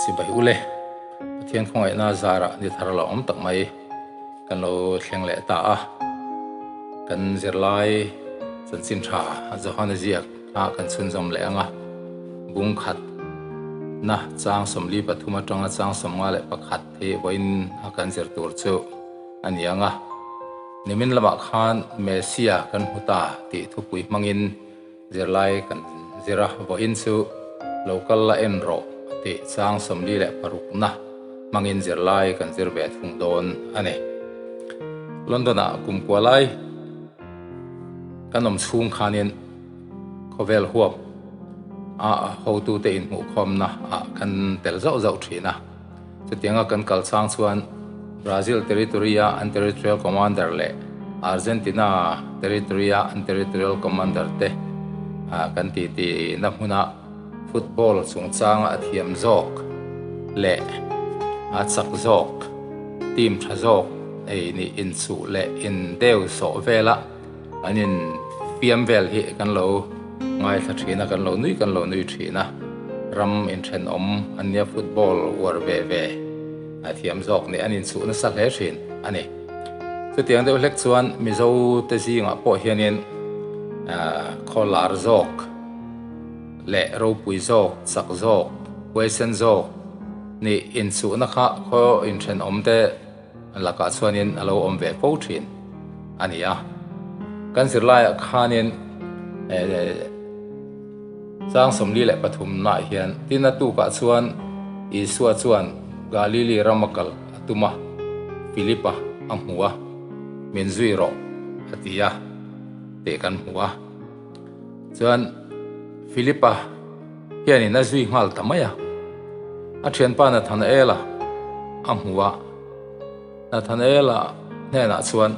Chibai ule. Pathian khawngaihna zarah ni thar lo awm tak mai kan lo thleng leh ta a. Kan zirlai chanchin tha Johana ziak kha kan chhunzawm leh ang a. Bung khat na chang 43 atanga chang 51 hi vawiin a kan zir tur chu a ni ang a. Nimin lamah khan Messia kan hmu ta tih thupui hmangin Zirlai kan zir a, vawiin chu lo kal la en rawh tih chang 46 na hmangin zirlai kan zir ve thung dawn a ni. London-ah kum kua lai kan awm chhung khanin khawvel huap a hotute inhmuhkhawmna ah kan tel zauh zauh thin a. Chutianga kan kal chang chuan Brazil territory-a an territorial commander leh Argentina territory-a an territorial commander te kan titi na hmuna football chungchanga a thiam zawk leh a chak zawk, team tha zawk ei nih inchuh leh indeu sawh vela an infiam vel hi kan lo ngaithla thin a, kan lo nui kan lo nui thin a, ram inthenawm an nia football uar ve ve a thiam zawk nih an inchuh nasa hle thin a ni. Chutiang deuh hlek chuan Mizo te zingah pawh hianin khaw lar zawk leh ropui zawk, chak zawk, huaisen zawk nih inchuhna kha khaw inthenawm te lakah chuanin a lo awm ve fo thin a ni a. Kan zirlaiah khanin chang 43 naah hian tin a tukah chuan Isua chuan Galili rama kal a tum a, Philipa a hmu a, min zui rawh a ti a tih kan hmu a. Chuan Philipa hianin a zui nghal ta mai a. A thianpa Nathanaela a hmu a, Nathanaela hnenah chuan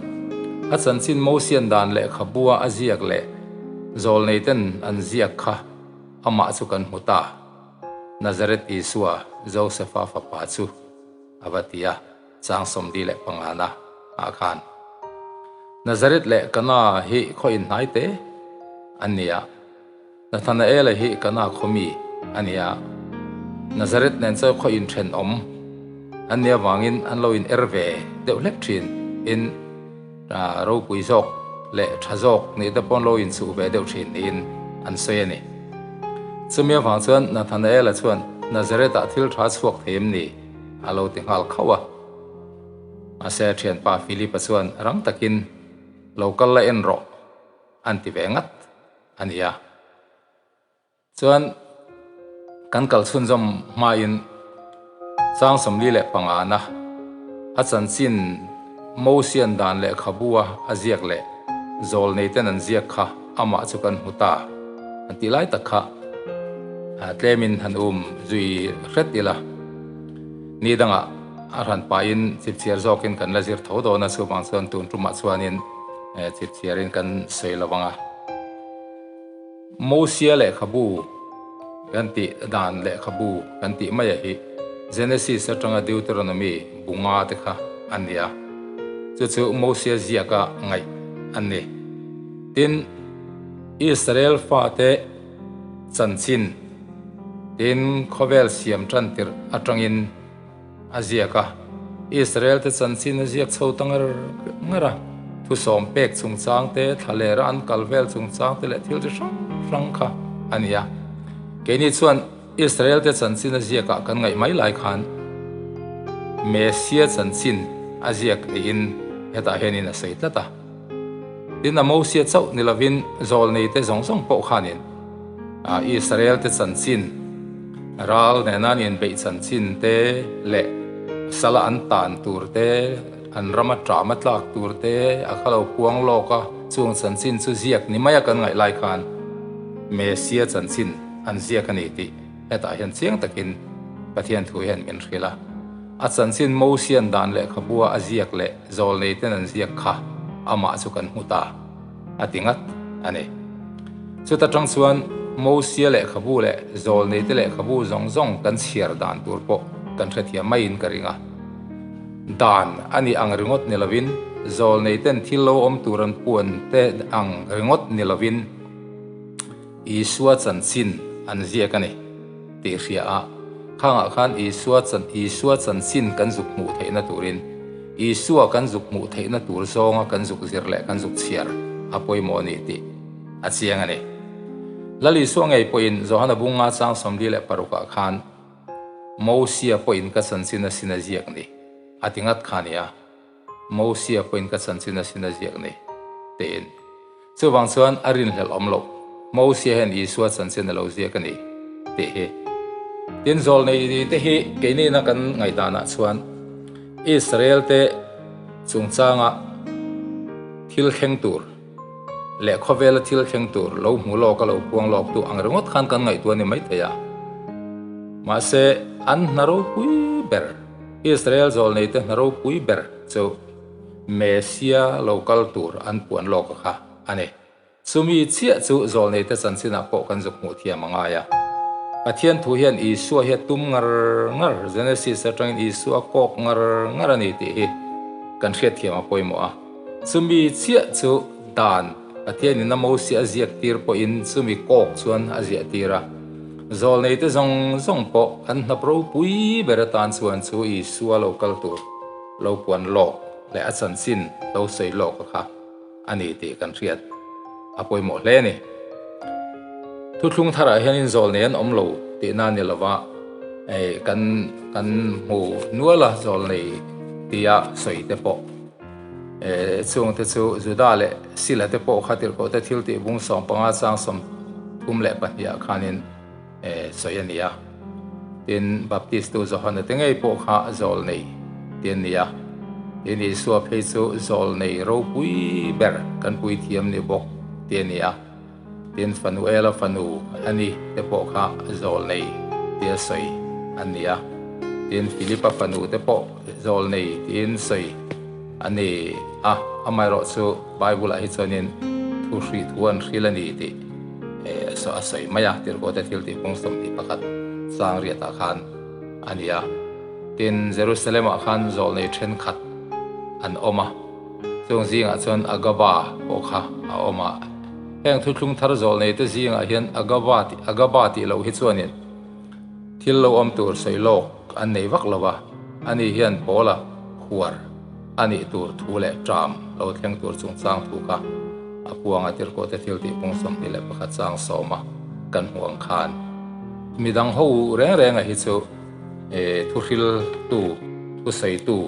a chanchin Mosian dan lehkhabua a ziak leh zawlneiten an ziak kha amah chu kan hmu ta, Nazareth Isua, Josefa fapa chu a va ti a, chang 45 na ah khan. Nazareth leh Kana hi khaw inhnai te an ni a. Nathanaela hi Kana khaw mi a ni a, Nazareth nen chaw khaw inthenawm an nih avangin an lo in er ve deuh hlek thin in ropui zawk leh tha zawk nih te pawh an lo inchuh ve deuh thin niin an sawi a ni. Chumi avang chuan Nathanaela chuan Nazareth-ah thil tha chhuak thei em ni? a lo ti nghal khauh a. Mahse a thianpa Philip-a chuan rang takin lo kal la en rawh an ti ve ngat. A ni a. Chuan kan kal chhunzawm hmain chang 45 na a chanchin Mosian dan lehkhabua a ziak leh zawlneiten an ziak kha amah chu kan hmu ta an tih lai tak kha tlemin han um zui hret ila. Ni dangah a hran pahin chipchiar zawkin kan la zir tho dawn a, chuvang chuan tun tumah chuanin chipchiarin kan sawi lo ang a. Mosia lehkhabu kan tih dan lehkhabu kan tih mai a hi Genesis atanga Deuteronomy bunga te kha a ni a, chu chu Mosia ziaka ngaih a ni. Tin, Israel fate chanchin tin khawvel siam tan tirh atangin A ziak a, Israel-te chanchin a ziak chho ta ngar ngar a, thusawm pek chungchang te, thlalera an kal vel chungchang te leh thil chi hrang hrang kha a ni a. Keini chuan Israel-te chanchin a ziakah kan ngaih mai lai khan Messia chanchin a ziak niin hetah hianin a sawi tlat a. Tin, a Mosia chauh ni lovin zawlneite zawng zawng pawh khanin Israel-te chanchin, ral nena an inbeih chanchin te leh sala an tan tur te, an rama ṭam a tlak tur te a kha lo puang lawk a, chung chanchin chu ziak ni maia kan ngaih lai khan Messia chanchin an ziak a ni tih hetah hian chiang takin Pathian thu hian min hrilh a. A chanchin Mosian dan lehkhabua a ziak leh zawlneiten an ziak kha amah chu kan hmu ta a ti ngat a ni. Chuta tang chuan Mosia lehkhabu leh zawlneite lehkhabu zawng zawng kan chhiar dan tur pawh kan hrethiam maiin ka ring a. Dan a nih ang ringawt ni lovin, zawlneiten thil lo awm tur an puan te ang ringawt ni lovin, Isua chanchin an ziak a ni tih hria a. Khangah khan Isua chan Isua chanchin kan zuk hmuh theihna turin Isua kan zuk hmuh theihna tur zawnga kan zuk zir leh kan zuk chhiar a pawimawh a ni tih a chiang a ni. Lal Isua ngei pawhin Johana bunga chang 46 ah khan Mosia pawhin ka chanchin a sin a ziak ni a ti ngat kha a ni a. Mosia pawhin ka chanchin a sin a ziak ni tiin. Chuvang chuan a rinhlelh awm loh, Mosia hian Isua chanchin a lo ziak a ni tih hi. Tin, zawlnei te hi keinina kan ngaihdanah chuan Israel te chungchanga thil thleng tur leh khawvela thil thleng tur lo hmu lawk a lo puang lawk tu ang ringawt khan kan ngaihtuah a ni maithei a. Mahse, an hna ropui ber. Israel zawlneite hna ropui ber chu Messia lo kal tur an puan lawk a kha a ni. Chumi chiah chu zawlneite chanchinah pawh kan zuk hmuh thiam a ngai a. Pathian thu hian Isua hi a tum ngar ngar, Genesis atangin Isua a kawk ngar ngar a ni tih hi kan hriatthiam a pawimawh a. Chumi chiah chu dan Pathianin a Mosia a ziak tir pawhin chumi kawk chuan a ziah tir a. Zawlneite zawng zawng pawh an hnap ropui ber atan chuan chu Isua lo kal tur lo puan lawk leh a chanchin lo sawi lawk a kha a ni tih kan hriat a pawimawh hle a ni. Thuthlung tharah hianin zawlnei an awm lo tihna a ni lova, kan kan hmu nual a zawlnei tia sawi te pawh. Chungte chu Juda leh Sila te pawh kha tirhkohte thil tih bung 15 chang 32 ah khanin sawi a ni a. Tin, Baptistu Johana te ngei pawh kha zawlnei ti an ni a. Tin, Isua phei chu zawlnei ropui ber kan puithiam ni bawk ti a ni a. Tin, Fanuela fanu a ni te pawh kha zawlnei tia sawi an ni a. Tin, Filipa fanu te pawh zawlnei tiin sawi a ni a. Amaherawh chu Bible-ah hi chuanin thu hrih thu an hril a ni tih a sawi mai a, Tirhkohte thil tih pawng 21 chang riatah khan a ni a. Tin, Jerusalem-ah khan zawlnei thenkhat an awm a. Chung zingah chuan Agaba pawh kha a awm a. Heng thuthlung thar zawh neite zingah hian Agaba tih Agaba tih loh hi chuanin thil lo awm tur sawi lawk an nei vak lo va, ani hian Paula khuar a nih tur thu leh ṭam lo thleng tur chungchang thu kha a puang a, Tirhkohte thil tih pung 21 chang sawma kan hmuh ang khan. Midang ho reng renga hi chu. Thuhriltu, thusawitu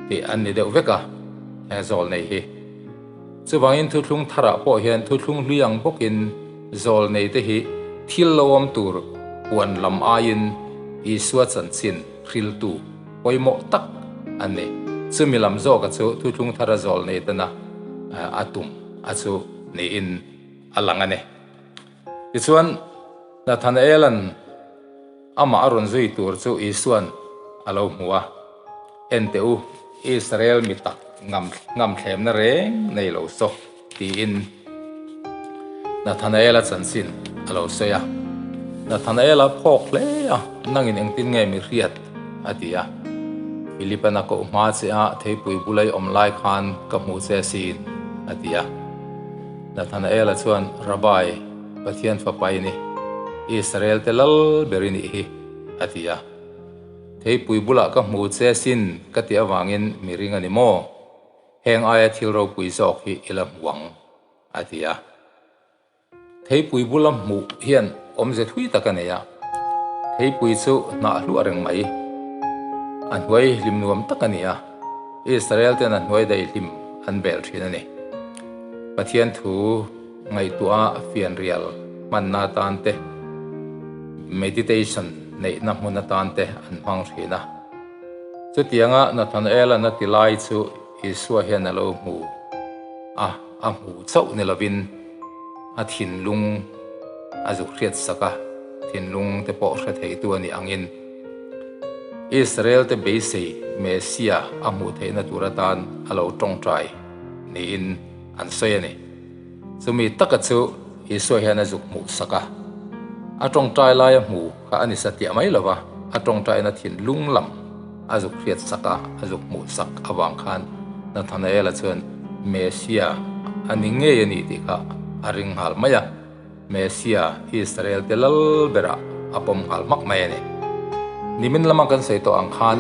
tih an ni deuh vek a, he zawlnei hi. Chuvangin thuthlung tharah pawh hian thuthlung hlui ang bawkin zawlneite hi thil lo awm tur puan lam aiin Isua chanchin hriltu pawimawh tak an ni. Chumi lam zawka chu thuthlung thara zawlneitena a tum a chu niin a lang a ni. Tichuan, Nathanaela'n Amah a rawn zui tur chu Isua'n a lo hmu a, En teh u, Israel mi tak ngam ngamthlemna reng nei lo saw, tiin Nathanaela chanchin a lo sawi a. Nathanaela phawk hle a, Nangin engtin nge mi hriat? a ti a. Philipa'n a koh hma che a, Theipui bula i awm lai khan ka hmuh che asin, a ti a. Nathanaela chuan, Rabbi, Pathian fapa i ni, Israel te lal ber i nih hi, a ti a. Theipui bulah ka hmu che sin ka tih avangin mi ring a ni maw? Heng aia thil ropui zawk hi i la hmu ang, a ti a. Theipui bula hmuh hian awmze thui tak a nei a, theipui chu hnah hluah reng mai. A hnuai hlim nuam tak a ni a, Israel ten a hnuai daihlim an bel thin a ni. Pathian thu. Ngaihtuah fianrial hmanna atan te, meditation neihna hmun atan te an hmang thin a. Chutianga Nathanael-a'n a ti lai chu Isua hian a lo hmu a, a hmu chauh ni lovin a thinlung a zuk hriat sak a, thinlung te pawh hre theitu a nih angin Israel-te beisei Messia a hmuh theihna tur atan a lo tawngtai niin an sawi a ni. Chumi taka chu Isua hian a zuk hmuh sak a. A tawngtai laia hmu kha a ni satliah mai lo va, a tawngtaina thinlung lam a zuk hriat sak a, a zuk hmuh sak avang khan Nathanaela chuan Messia a ni ngei a ni tih kha a ring nghal mai a. Messia Israel te lal berah a pawm nghal hmak mai a ni. Nimin lama kan sawi tawh ang khan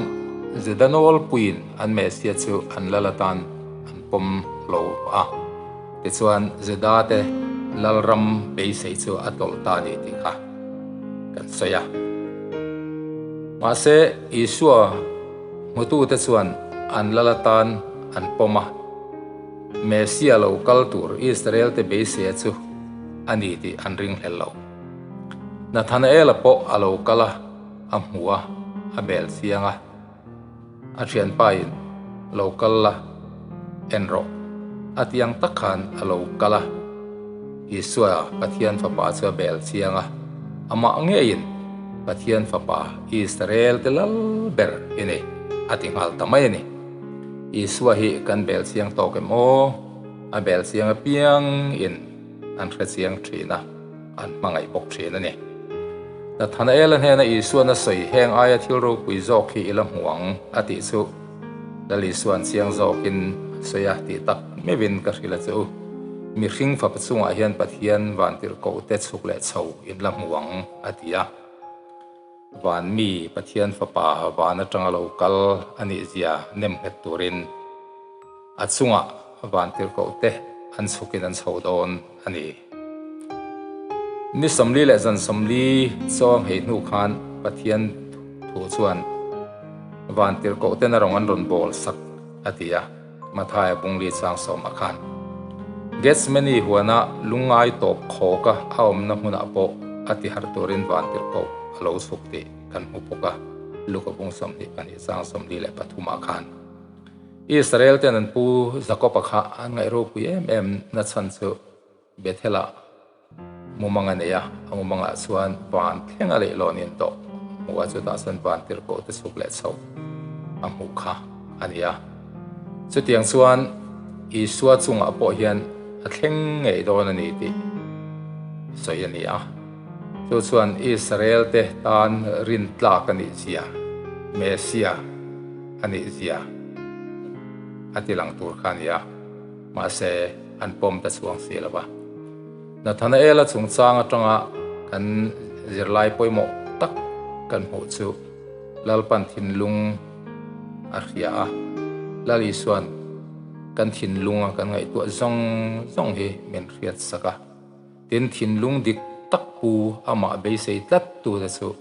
Juda nawlpuiin an Messiah chu an lal atan an pawm lo a, tichuan Juda te lalram beisei chu a tawlh ta a ni tih kha kan sawi a. Mahse, Isua hmutute chuan an lal atan an pawm a, Messiah lo kal tur Israel te beiseia chu a ni tih an ringhlel lo. Nathanaela pawh a lo kal a, a hmu a, a bel chiang a. A thianpain, Lo kal la, en rawh, a ti ang tak khan a lo kal a. Isua, Pathian Fapa chu a bel chiang a, amah ngeiin, Pathian Fapa, Israel te lal ber i ni, a ti nghal ta mai a ni. Isua hi kan bel chiang tawk em aw? A bel chiang apiangin an hre chiang thin a, an hmangaih bawk thin a ni. Nathanaela hnena Isuan a sawi heng aia thil ropui zawk hi i la hmu ang a tih chu Lal Isuan chiang zawkin a sawi a tih tak meuhin ka hrilh a che u. Mihring fapa chungah hian Pathian vantirhkoh te chhuk leh chho in la hmu ang a ti a. Van mi Pathian fapa van atanga lo kal a nih zia nem nghet turin a chungah vantirhkoh te an chhukin an chho dawn a ni. Ni 40 leh zan 40 chaw hei hnu khan Pathian thu chuan vantirhkoh ten a rawng an rawn bawl sak a ti a, Mathaia bungli chang sawmah khan. Gethsemane huana lungngai tawp khawka a awmna hmunah pawh a ti harh turin vantirhkoh a lo chhuk tih kan hmu bawk a, Luka bung 22 chang 43 ah khan. Israel ten an pu Jakob-a kha an ngaih ropui em em na chhan chu Bethel-ah mumang a nei a, a mumangah chuan van thleng a leihlawn in tawh hmu a, chutah chuan van tirhkoh te chhuk leh chhoh a hmuh kha a ni a. Chutiang chuan Isua chungah pawh hian a thleng ngei dawn a ni tih sawi a ni a. Chu chuan Israel te tan rintlak a nih zia, Messiah a nih zia a ti lang tur kha a ni a. Mahse, an pawm ta chuang si lo va. Nathanaela chungchang atanga kan zirlai pawimawh tak kan hmuh chu Lalpan thinlung a hria a, Lal Isuan kan thinlunga kan ngaihtuah zawng zawng hi min hriat sak a. Tin, thinlung dik tak pu amah beisei tlat tute chu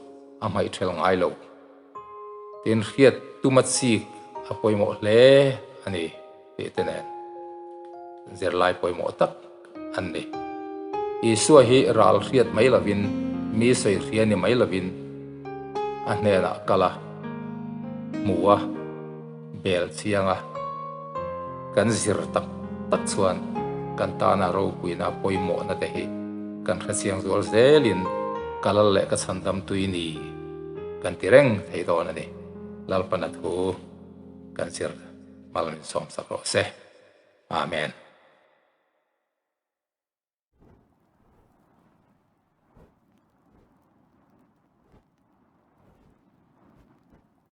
a hmaihthelh ngai lo. Tin, hriat tuma chik a pawimawh hle a ni tih te nen zirlai pawimawh tak an ni. Isua hi ral hriat mai lovin, mi sawi hria ni mai lovin a hnenah kal a, hmu a, bel chiang a, kan zir tak tak chuan kan tana ropuina pawimawhna te hi kan hrechiang zual zelin ka lal leh ka chhandam tui ni kan ti reng thei dawn a ni. Lalpana thu kan zir mal min sawmsak rawh se. Amen.